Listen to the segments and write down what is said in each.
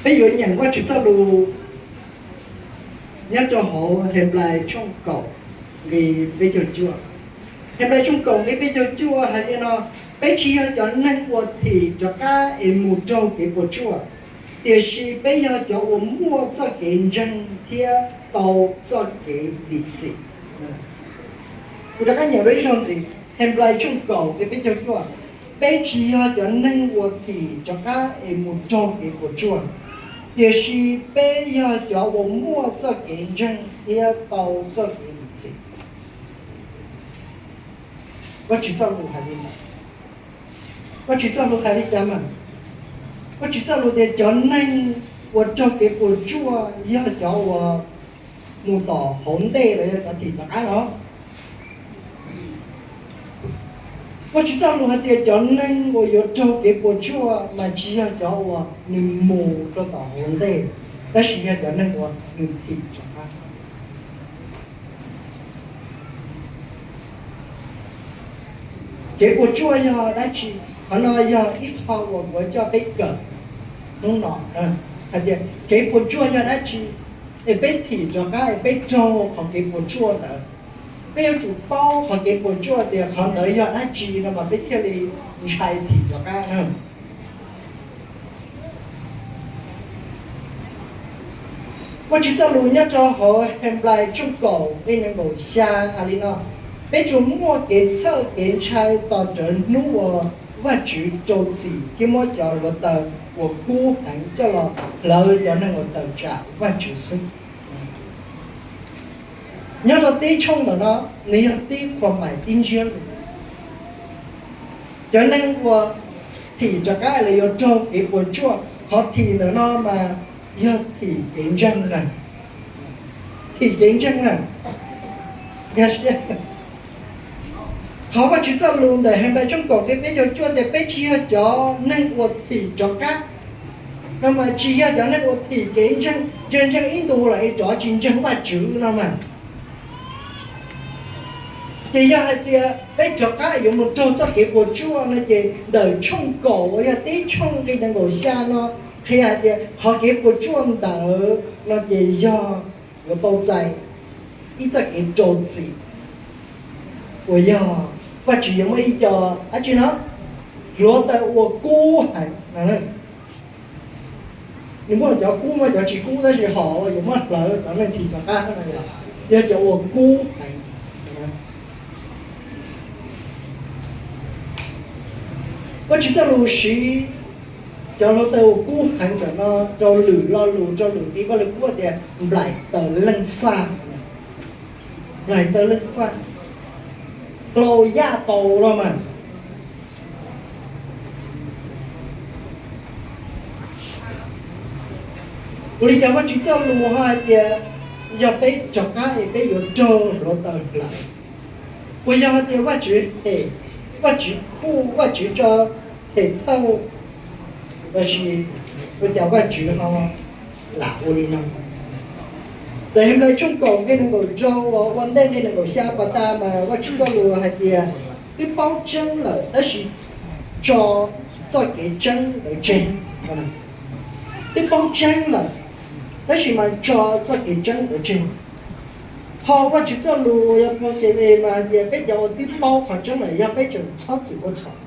Peb yuav nyeem Vajtswv txoj lus nyob rau hauv Henplais tshooj kaum nqe peb caug cuaj. Henplais tshooj kaum nqe peb caug cuaj hais li no: Peb tsis yog cov neeg uas thim rov qab es mus raug kev puas tsuaj, tiam sis peb yog cov uas muaj txoj kev ntseeg thiab tau txoj kev dim txim. Kuv rov qab nyeem dua ib zaug ntxiv, Henplais tshooj kaum nqe peb caug cuaj: Peb tsis yog cov neeg uas thim rov qab es mus raug kev puas tsuaj, tiam sis peb yog cov uas muaj txoj kev ntseeg thiab tau txoj kev dim txim. Vajtswv txoj lus hais li cas? Vajtswv txoj lus hais li cas mas? Vajtswv txoj lus tias cov neeg uas raug kev puas tsuaj yog cov uas mus tom hauv ntej los yog cov thim rov qab no. Vajtswv txoj lus hais tias cov neeg uas yuav raug kev puas tsuaj mas tsis yog cov uas nws mus rau tom hauv ntej, tab sis yog cov neeg uas nws thim rov qab. Kev puas tsuaj yog dab tsi? Qhov no yog ib qho uas kuv coj peb kawm hnub no, hais tias kev puas tsuaj yog dab tsi, es peb thim rov qab es peb raug qhov kev puas tsuaj ntawd. Peb yuav tsum paub qhov kev puas tsuaj tias qhov ntawd yog dab tsi no mas peb thiaj li ntshai thim rov qab na. Vajtswv txoj lus nyob rau hauv Henplais tshooj kaum nqe nees nkaum xya hais li no: Peb tsuas muaj kev txhawj kev ntshai tos rawv hnub uas Vajtswv rau txim thiab muab cov hluav taws uas kub heev coj los hlawv cov neeg uas tawm tsam Vajtswv xwb. Nyob rau tib tshooj ntawm no, nws yog tib qhuas maim tib ntsiab lus. Cov neeg uas thim rov qab los yuav raug kev puas tsuaj, qhov thim ntawm no mas yog thim kev ntseeg na. Thim kev ntseeg na. Qhov Vajtswv txoj lus ntawm Henplais tshooj kaum nqe peb caug cuaj tias peb tsis yog cov neeg uas thim rov qab no mas tsis yog cov neeg uas thim kev ntseeg, ntseeg ntseeg ib ntus los es rov tsis ntseeg Vajtswv no mas. Ces yog hais tias peb rov qab yuav mus raug txoj kev puas tsuaj no ces ntawm tshooj kaum uas yog tib tshooj nqe nees nkaum xya no qhia hais tias qhov kev puas tsuaj ntawd no ces yog yuav tau txais ib txoj kev rau txim uas yog Vajtswv yuav muab ib co dab tsi no, hluav taws uas kub heev. Nws muaj cov kub muaj cov tsis kub tab sis hom uas yuav muab hlawv cov neeg thim rov qab no yog, yog cov uas kub heev. Vajtswv txoj lus siv cov hluav taws uas kub heev ntawm no rau lwm lo lus, rau lwm nqi Vaj Lus Kub tias nplaim taws leej faj. Nplaim taws leej faj, hlau yaj tau no mas. Ua li cas Vajtswv txoj lus ho hais tias yog peb rov qab es peb yuav raug hluav taws hlawv? Puas yog hais tias Vajtswv hem, Vajtswv khuj, Vajtswv tso hem thawj, lossis ua cas Vajtswv ho lam ua li no? Ntawm Henplais tshooj kaum nqe nees nkaum rau uas ua ntej nqe nees nkaum xya pas tas mas Vajtswv txoj lus hais tias twb paub tseeb lawm tab sis tso txoj kev tseeb ntawd tseg. Twb paub tseeb lawm tab sis mas tso txoj kev tseeb ntawd tseg. Qhov Vajtswv txoj lus uas yog Paul Sev mas hais tias peb cov uas twb paub qhov tseeb lawm yog peb tseem txhob txwm ua txhaum.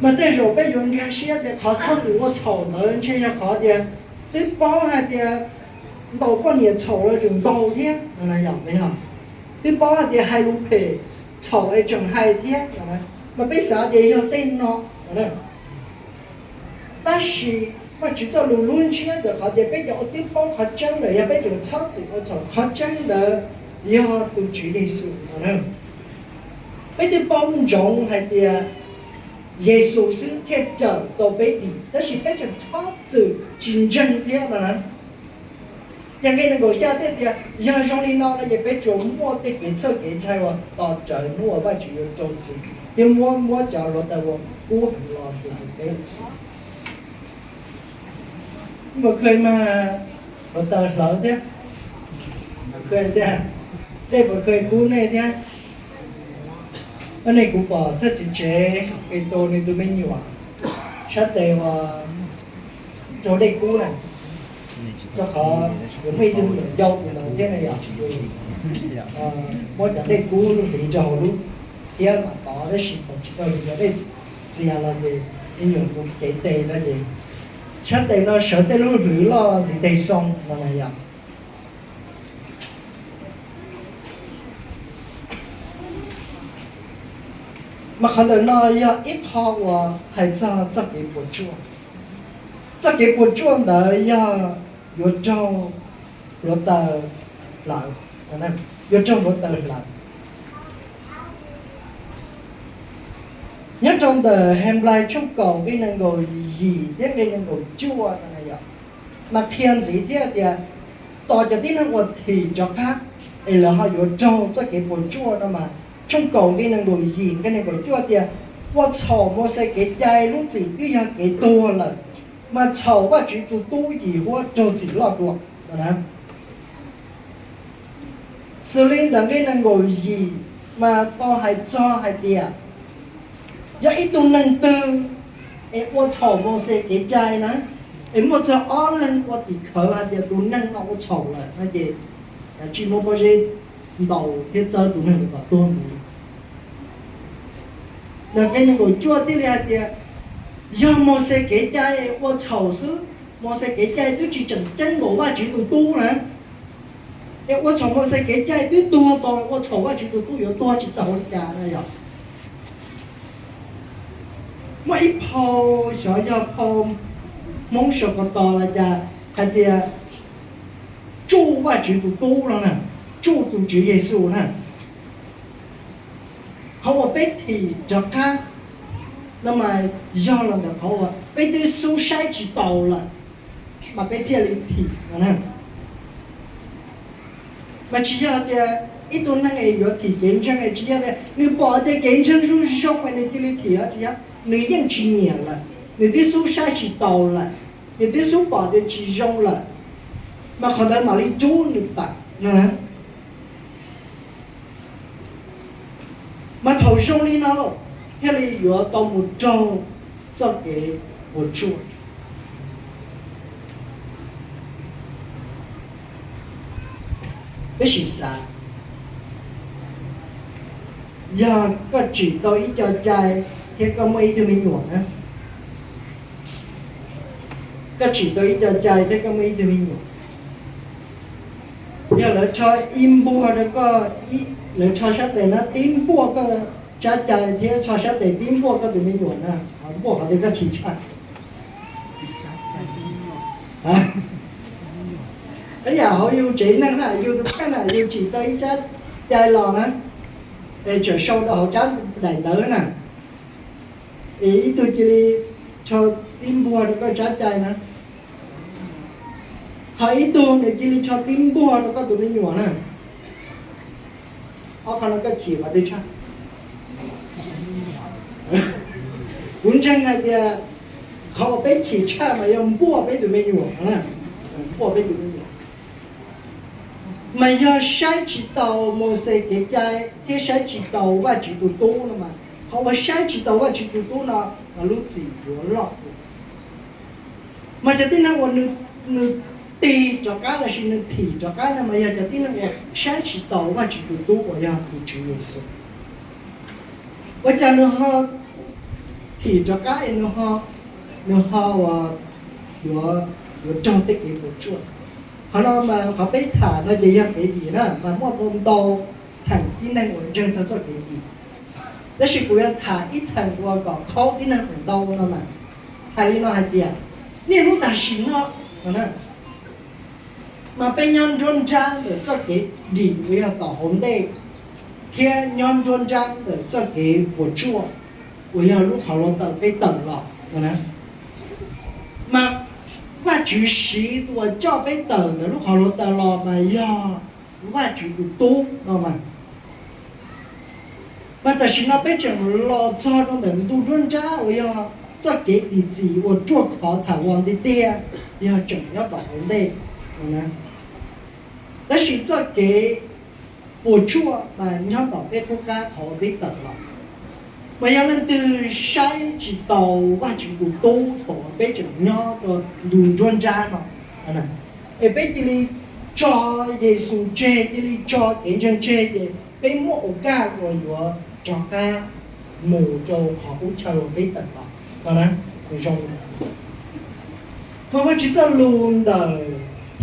Mas tej zaum peb yuav nkag siab tias qhov txhob txwm ua txhaum ntawd ntshe yog qhov tias twb paub hais tias ntaus poj niam txhaum los tseem ntaus thiab no yog? Twb paub hais tias hais lus phem txhaum es tseem hais thiab no, mas peb xav tias yog tej no. Tab sis Vajtswv txoj lus lub ntsiab ntawm qhov tias peb cov uas twb paub qhov tseeb lawm yog peb tseem txhob txwm ua txhaum, qhov tseeb ntawd yog tus Tswv Yexus no. Peb twb paub ntsoov hais tias Yexus xwb thiaj cawm tau peb dim, tab sis peb tseem txhob txwm tsis ntseeg thiab no na. Ces nqe nees nkaum xya thiaj tias yog zoo li no no ces peb tsuas muaj tej kev txhawj kev ntshai uas tos rawv hnub uas Vajtswv yuav rau txim thiab muab, muab cov hluav taws uas kub heev los hlawv peb lawm xwb. Npaum kawg mas hluav taws hlawv thiab, npaum kawg tiag, dej npaum kawg kub nej thiab. Ua nej kuv pom thawj txiv tsev Petus nws tus me nyuam sab tes uas rau dej kub na, rau qhov yuav muaj ib tug me nyuam yau tus ntawd thiab na yom, muab cov dej kub hliv rau hauv lub thiab mam tov, tab sis thaum tsis tau hliv cov dej txias los ces me nyuam mus kev tes no ces sab tes no sawv tej lub hlwv loj ntiv tes xoo no na yom. Mas qhov ntawm no yog ib qho uas hais txog txoj kev puas tsuaj. Txoj kev puas tsuaj ntawd yog yuav raug hluav taws hlawv, yuav raug hluav taws hlawv. Nyob rau ntawm Henplais tshooj kaum nqe nees nkaum yim thiab nqe nees nkaum cuaj no yom, mas qhia ntxiv thiab tias tos cov tib neeg uas thim rov qab es lawv ho yuav raug txoj kev puas tsuaj no mas tshooj kaum nqe nees nkaum yim nqe nees nkaum cuaj tias, ua txhaum Mauxes kev cai lub txim twb yog kev tuag lawm, mas txhaum Vajtswv tus Tub yim huab raug txim loj dua no na. Xws li ntawm nqe nees nkaum yim mas tau hais txog hais tias yog ib tug neeg twg es ua txhaum Mauxes kev cai na, es muaj txog ob leeg ua tim khawv hais tias tus neeg no ua txhaum lawm no ces tsis muaj pob zeb ntaus thiab txawb tus neeg ntawd kom tuag mus li. Ntawm nqe nees nkaum cuaj thiaj li hais tias yog Mauxes kev cai ua txhaum xwb, Mauxes kev cai twb tsis tseem ceeb npaum Vajtswv tus Tub na. Es ua txhaum Mauxes kev cai twb tuag tau, ua txhaum Vajtswv tus Tub yuav tuag tsis tau li cas na yom. Muaj ib phau, xyov yog phau Hmoob Saum Ko Taw los cas, hais tias tsuj Vajtswv tus Tub no na, tsuj tus Tswv Yexus na. Qhov uas peb thim rov qab no mas yog los ntawm qhov uas peb twb xub saib tsis taus lawm mas peb thiaj li thim no na. Mas tsis yog tias ib tug neeg es yuav thim kev ntseeg es tsis yog tias nws pom tias kev ntseeg zoo zoo es nws cia li thim, tsis yog, nws yeej tsis nyiam lawm, nws twb xub saib tsis taus lawm, nws twb xub pom tias tsis zoo lawm, mas qhov ntawd mam li rub nws tawm no na. Mas thaum zoo li no lauj, thiaj li yuav tau mus raug txoj kev puas tsuaj. Peb sim xav, yog koj tsim tau ib co cai thiab koj muaj ib tug me nyuam na, koj tsim tau ib co cai thiab koj muaj ib tug me nyuam, yog lawv rho ib npuaj rau koj, lawv rho sab tes no tib npuaj koj tsab cai thiab rho sab tes tib npuaj koj tus me nyuam na, npuaj qhov twg koj chim tshaj? Ib yam hauv yus tsev neeg na, yus tus kheej na, yus tsim tau ib tsab cai los na, es tseem sau rau hauv tsab daim ntawv na, es ib tug cia li rho tib npuaj rau koj tsab cai na, ho ib tug nws cia li rho tib npuaj rau koj tus me nyuam na. Ob qho no koj chim qhov twg tshaj? Kuv ntseeg hais tias qhov uas peb chim tshaj mas yog npuaj peb tus me nyuam na, npuaj peb tus me nyuam. Mas yog saib tsis taus Mauxes kev cai thiab saib tsis taus Vajtswv tus Tub no mas, qhov uas saib tsis taus Vajtswv tus Tub no mas lub txim yuav loj. Mas cov tib neeg uas nws tig rov qab lossis nws thim rov qab no mas yog cov tib neeg uas saib tsis taus Vajtswv tus Tub uas yog tus Tswv Yexus. Ua cas nws ho thim rov qab es nws ho, nws ho uas yuav, yuav raug tej kev puas tsuaj? Qhov no mas qhov peb tham no ces yog kev dim na, mas muaj ntau ntau theem tib neeg uas ntseeg txog txoj kev dim. Tab sis kuv yuav tham ib theem uas kom khaub tib neeg feem ntau no mas, hais li no hais tias, niaj hnub tam sim no mas peb nyob nruab nrab ntawm txoj kev dim uas yog tom hauv ntej, thiab nyob nruab nrab ntawm txoj kev puas tsuaj uas yog lub qhov hluav taws peb tawm los no na. Mas Vajtswv siv tus uas coj peb tawm ntawm lub qhov hluav taws los mas yog Vajtswv tus Tub no mas. Mas tam sim no peb tseem los txog rau ntawm ntu nruab nrab uas yog txoj kev dim txim uas ruaj khov tham uas ntiag tiag yog tseem nyob tom hauv ntej no na. Tab sis txoj kev puas tsuaj mas nyob tom peb qub qab qhov uas peb tawm los. Mas yog leej twg saib tsis taus Vajtswv tus tub thaum peb tseem nyob rau ntu nruab nrab no, es peb cia li tso Yexus tseg, cia li tso kev ntseeg tseg, ces peb muab ua kaj uas yuav rov qab mus rau qhov qub chaw uas peb tawm los no na, nws zoo li ntawd. Mas Vajtswv txoj lus ntawm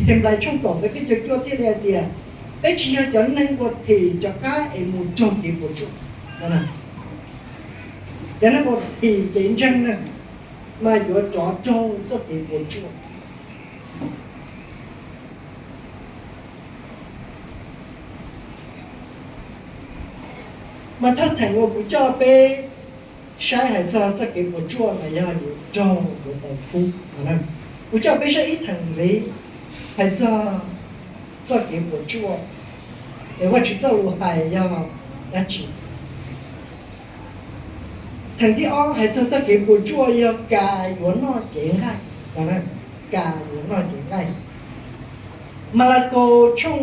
Henplais tshooj kaum nqe peb caug cuaj thiaj li hais tias, peb tsis yog cov neeg uas thim rov qab es mus raug kev puas tsuaj no. Cov neeg uas thim kev ntseeg na, mas yuav rov raug txoj kev puas tsuaj. Mas thawj theem uas kuv coj peb saib hais txog txoj kev puas tsuaj mas yog yuav raug hluav taws kub no. Kuv coj peb saib ib theem ntxiv hais txog txoj kev puas tsuaj, es Vajtswv txoj lus hais yog dab tsi. Theem thib ob hais txog txoj kev puas tsuaj yog kas yuav noj cev nqaij, kas yuav noj cev nqaij. Malakaus tshooj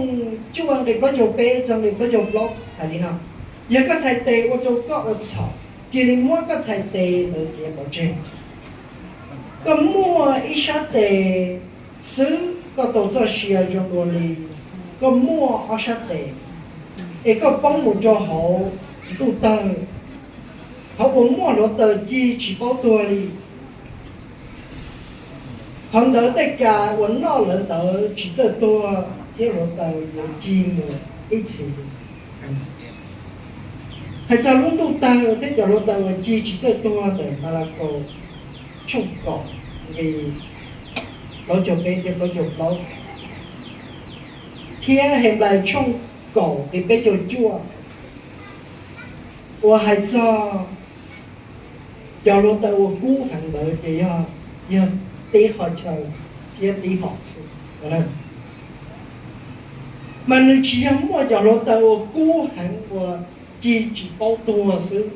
cuaj nqe plaub caug peb txog nqe plaub caug plaub hais li no: Yog koj txhais tes ua rau koj ua txhaum, cia li muab koj txhais tes ntawd txiav pov tseg. Koj muaj ib sab tes xwb koj tau txoj sia zoo dua li koj muaj ob sab tes, es koj poob mus rau hauv ntuj tawg, qhov uas muaj hluav taws cig tsis paub tuag li. Qhov ntawd tej kas uas noj lawv ntawd tsis txawj tuag, thiab hluav taws yuav cig mus ib txhis li. Hais txog lub ntuj tawg thiab cov hluav taws uas cig tsis txawj tuag ntawm Malakaus tshooj kaum nqe plaub caug peb thiab plaub caug plaub, thiab Henplais tshooj kaum nqe peb caug cuaj uas hais txog cov hluav taws uas kub heev ntawd ces yog, yog tib qho chaw thiab tib hom xwb. Mas nws tsis yog muaj cov hluav taws uas kub heev uas cig tsis paub tuag xwb,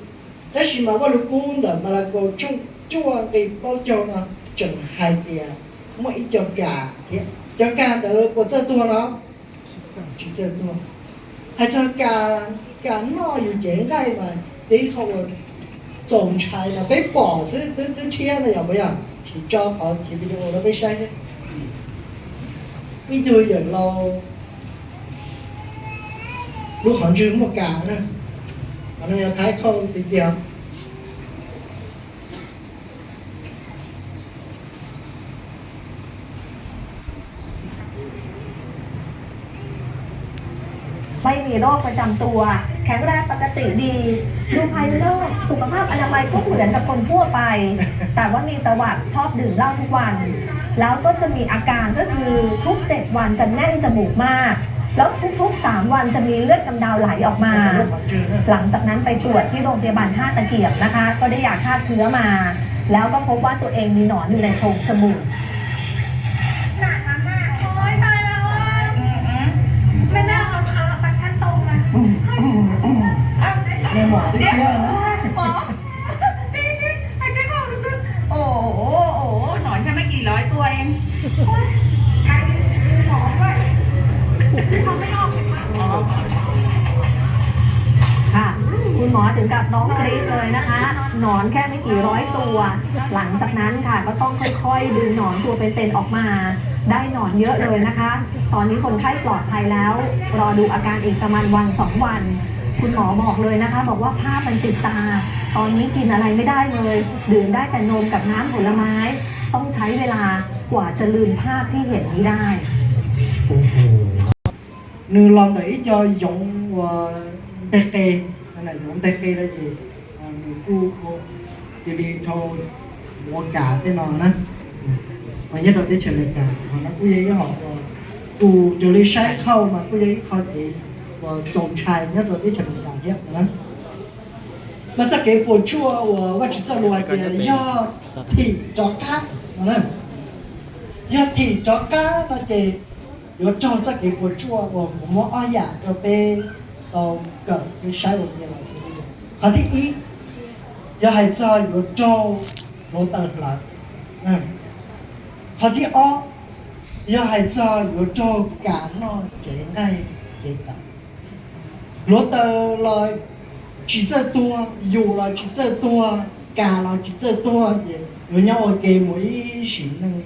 tab sis mas Vajluskub ntawm Malakaus tshooj cuaj nqe plaub caug no tseem hais tias muaj ib co kas thiab, cov kas ntawd puas txawj tuag no? Tsis txawj tuag. Hais txog kas, kas noj yus cev nqaij mas tib qho uas txaus ntshai no peb pom xwb twb, twb rhiab no yog puas yog? Sim tso qhov video rau peb saib. Ib tug yawm laus lub qhov ntswg muaj kas na, qhov no yog Thaib Khauj tiag tiag.ไม่มีโรคประจำตัว แข็งแรงปกติดี ดูภายนอกสุขภาพอนามัยก็เหมือนกับคนทั่วไป แต่ว่ามีประวัติชอบดื่มเหล้าทุกวัน แล้วก็จะมีอาการก็คือทุกเจ็ดวันจะแน่นจมูกมาก แล้วทุกๆสามวันจะมีเลือดกำเดาไหลออกมา หลังจากนั้นไปตรวจที่โรงพยาบาลท่าตะเกียบนะคะ ก็ได้ยาฆ่าเชื้อมา แล้วก็พบว่าตัวเองมีหนอนอยู่ในโพรงจมูก ขนาดนั้นน่ะ โอ๊ย ตายแล้วอะ อืมอืม แม่แม่เอาเอาสักชั้นตรงมา อืมอืมอืม แม่หมอที่เชื่อนะ หมอ จริงจริง หายใจเข้าลึกๆ โอ้โห โอ้โห หนอนแค่ไม่กี่ร้อยตัวเอง โอ๊ย ไอ้หมอด้วย ทำไม่ออกเลยค่ะ อ๋อ ค่ะ คุณหมอถึงกับร้องกรี๊ดเลยนะคะ หนอนแค่ไม่กี่ร้อยตัว หลังจากนั้นค่ะ ก็ต้องค่อยๆ ดึงหนอนตัวเป็นๆ ออกมา ได้หนอนเยอะเลยนะคะ ตอนนี้คนไข้ปลอดภัยแล้ว รอดูอาการอีกประมาณวันสองวัน คุณหมอบอกเลยนะคะ บอกว่าภาพมันติดตา ตอนนี้กินอะไรไม่ได้เลย ดื่มได้แต่นมกับน้ำผลไม้ ต้องใช้เวลากว่าจะลืมภาพที่เห็นนี้ได้ Nws los ntawm ib co yoov uas nteg qe, yoov nteg qe no ces nws kuj cia li dhau ua kas tej no na. Mas nyob rau teb chaws Amelikas, qhov no kuj yog ib hom uas tus raws li saib khauj mas kuj yog ib qho kev uas txaus ntshai nyob rau teb chaws Amelikas thiab na. Mas txoj kev puas tsuaj uas Vajtswv txoj lus hais tias yog thim rov qab no, yog thim rov qab no ces yuav raug txoj kev puas tsuaj uas kuv muab ob yam rau peb tau kawm peb saib ua ke los xwb. Qhov thib ib, yog hais txog yuav raug hluav taws hlawv. Qhov thib ob, yog hais txog yuav raug kas noj cev nqaij cev taws. Hluav taws los tsis txawj tuag, yus los tsis txawj tuag, kas los tsis txawj tuag, ces yuav nyob ua ke mus ib sim neej li.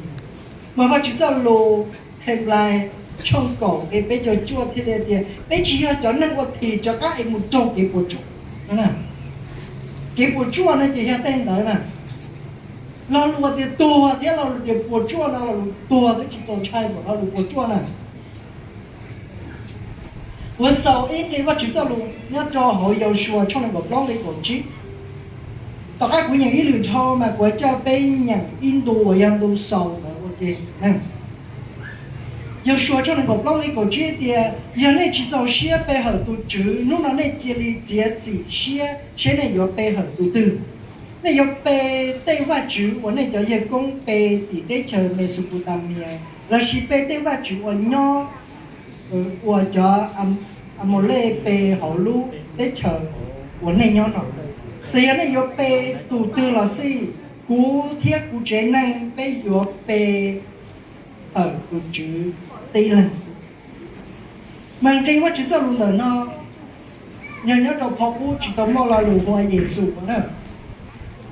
Mas Vajtswv txoj lus Henplais tshooj kaum nqe peb caug cuaj thiaj li tias peb tsis yog cov neeg ua thim rov qab es mus raug kev puas tsuaj. Kev puas tsuaj no ces yog tej ntawd na. Lo lus tias tuag thiab lo lus tias puas tsuaj no, lo lus tuag twb tsis txaus ntshai npaum lo lus puas tsuaj na. Kuv xaus ib nqe Vajtswv txoj lus nyob rau hauv Yausuas tshooj nees nkaum plaub nqe kaum tsib. Tom qab kuv nyeem ib lwm dhau mas kuv coj peb nyeem ib ntu uas yog ntu xaus ntawd ua ke. Yausuas tshooj nees nkaum plaub nqe kaum tsib tias, yog nej tsis txaus siab pe hawm tus Tswv, hnub no nej cia li txiav txim siab seb nej yuav pe hawm tus twg. Nej yuav pe tej vaj tswv uas nej cov yawg koob pe tim teb chaws Mexopotamias, lossis pe tej vaj tswv uas nyob, uas cov Amaules pe hauv lub teb chaws uas nej nyob no. Txawm yog nej yuav pe tus twg los xij, kuv thiab kuv tsev neeg peb yuav pe hawm tus Tswv tib leeg xwb. Mas nqe Vajtswv txoj lus ntawm no yog nyob rau phau qub tsis tau muaj lo lus hu ua Yexus na.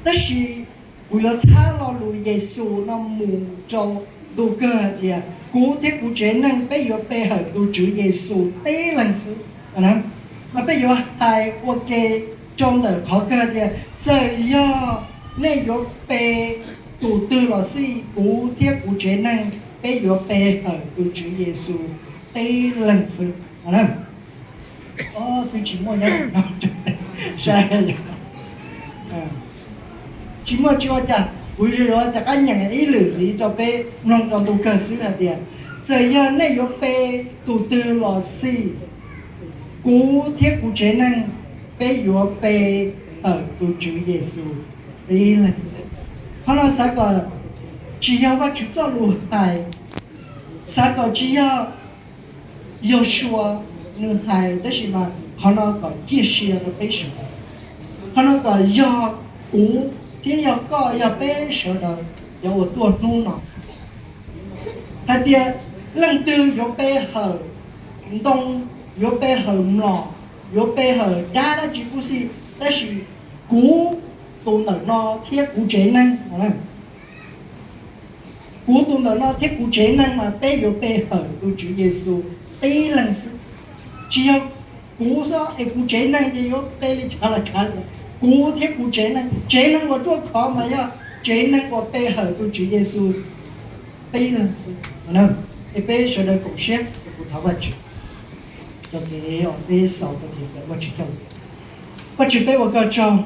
Tab sis kuv yuav txhab lo lus Yexus no mus rau ntu kawg hais tias kuv thiab kuv tsev neeg peb yuav pe hawm tus Tswv Yexus tib leeg xwb. Mas peb yuav hais ua ke rau ntawm qhov kawg tias txawm yog nej yuav pe tus twg los xij, kuv thiab kuv tsev neeg peb yuav pe hawm tus Tswv Yexus tib leeg xwb. Twb tsis muaj nyob no, tsis muaj tsis ua cas, kuv yuav rov qab nyeem ib lwm ntxiv rau peb mloog rau ntu kawg xwb hais tias txawm yog nej yuav pe tus twg los xij, kuv thiab kuv tsev neeg peb yuav pe hawm tus Tswv Yexus tib leeg xwb. Qhov no xav kom tsis yog Vajtswv txoj lus hais, xav kom tsis yog Yausuas nws hais, tab sis mas qhov no kom ciaj sia rau peb sawv daws. Qhov no kom yog kuv thiab yog koj, yog peb sawv daws cov uas tuaj hnub no. Hais tias leej twg yuav pe hawm ntoo, yuav pe hawm mlom, yuav pe hawm dab dab tsi kuj xij, tab sis kuv tus ntawm no thiab kuv tsev neeg, kuv tus ntawm no thiab kuv tsev neeg mas peb yuav pe hawm tus Tswv Yexus tib leeg xwb. Tsis yog kuv xwb es kuv tsev neeg ces yuav pe li cas los kav liam, kuv thiab kuv tsev neeg, tsev neeg uas ruaj khov mas yog tsev neeg uas pe hawm tus Tswv Yexus tib leeg xwb. Es peb sawv daws koom siab, kuv thov Vajtswv, peb xaus, Vajtswv txoj lus. Vajtswv, peb ua koj tsaug